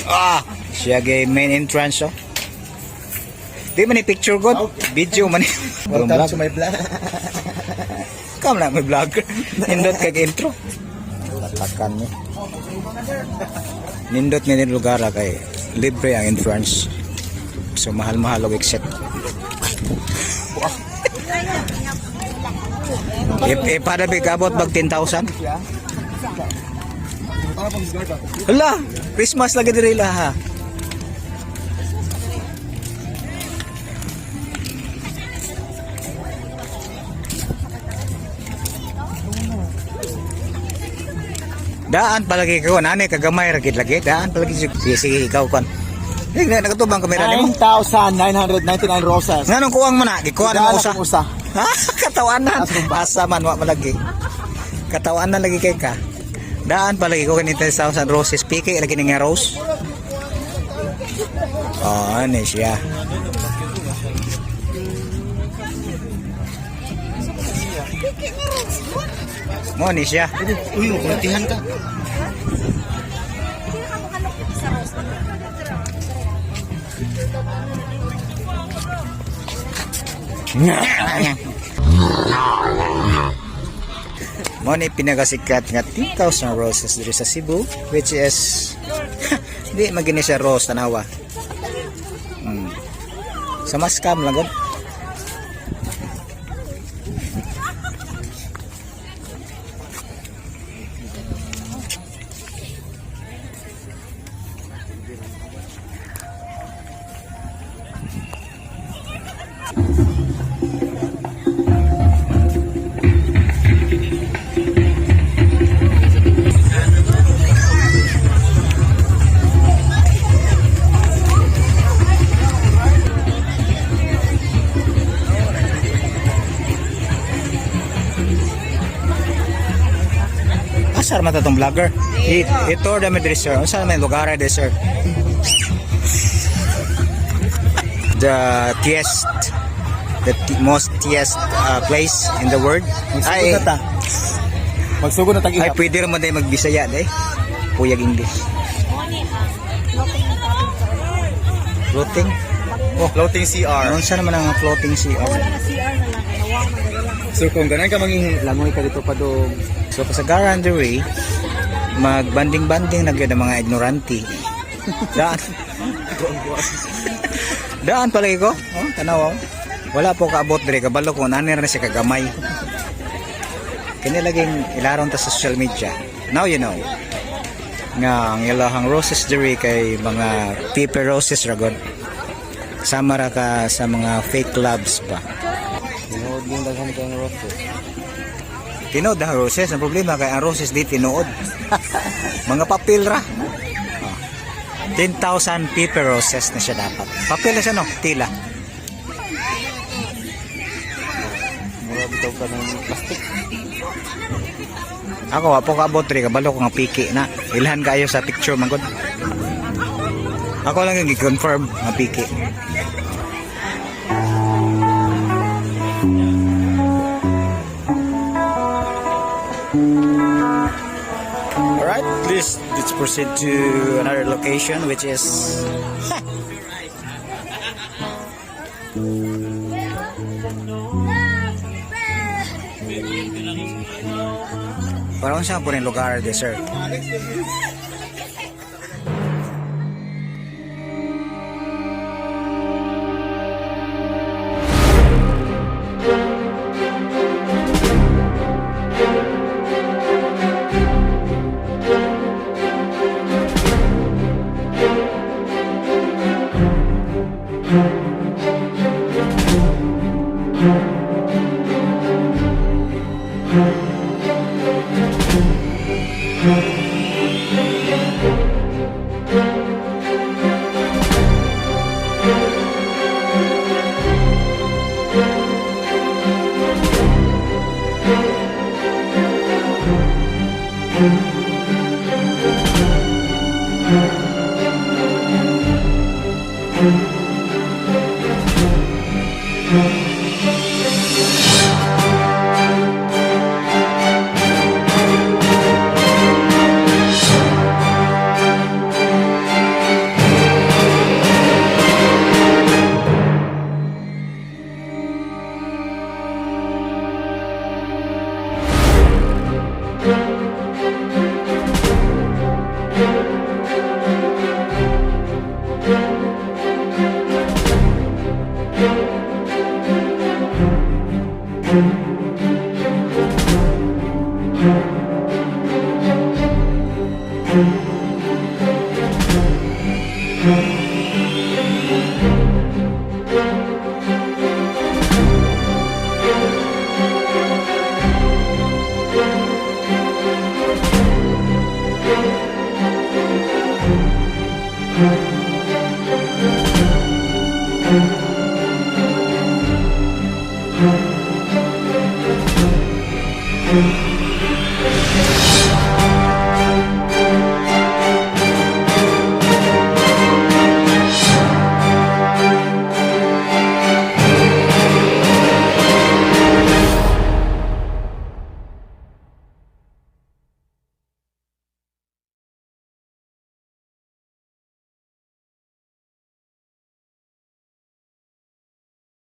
Ah, siya gay main entrance oh. Di man ni picture god, video man ni. Welcome to my vlog. Kam na may vlogger. Nindot kag intro. Tatakan ni. Nindot ni din lugar ah, kay libre ang entrance. So mahal-mahal og exit. If para big abot bag 10,000. Hala, Christmas lagi diri lah ha. Daan palagi ko nani kagamay ra gid lagi. Daan palagi sige sige ikaw kon. Eh, nakatubang kamera nimo. 9,999 roses. Nganong kuwang man na? Gikuha na Daan mo usa. akong usa. Ha? Katawanan. Asa man wa malagi. Katawanan lagi kay ka. Daan palagi ko kani 10,000 roses. Piki lagi ni nga rose. Oh, ano siya. Mo ni siya. Uy, kuntihan ka. Mo ni pinakasikat nga 10,000 roses diri sa Cebu, which is di magini siya rose tanawa. Sa mascam lang gud. Asa man ta tong vlogger? I tour dami diri sir. Unsa man lugar diri sir? The tiest the most tiest place in the world. Magsugod na ta. Magsugod na Ay, tag-ihap. pwede naman tayo magbisaya, day. Puyag English. Floating? Oh, floating CR. Ano sa naman ang floating CR? So kung ganun ka mangihi, langoy ka dito pa dong. So, kasagaran diri, magbanding-banding na gyud ang mga ignorante. Daan. Daan palagi ko. Oh, tanaw. Oh. Wala po kaabot diri kabalo ko nani ra na siya kagamay. Kini laging ilaron ta sa social media. Now you know nga ang ilahang roses diri kay mga paper roses ra god. Sama ra ka sa mga fake loves pa. Tinuod yung daghan kang roses. Tinuod ang roses. Ang problema kay ang roses di tinuod. Mga papel ra. Oh. 10,000 paper roses na siya dapat. Papel na siya no? Tila. Mura bitaw ka ng plastic. Ako, wapo ka abot rin. Kabalo ko nga piki na. Ilhan kayo sa picture man gud. Ako lang yung gi-confirm nga piki. Alright, please, let's proceed to another location, which is Parang saan po rin lugar, de sir?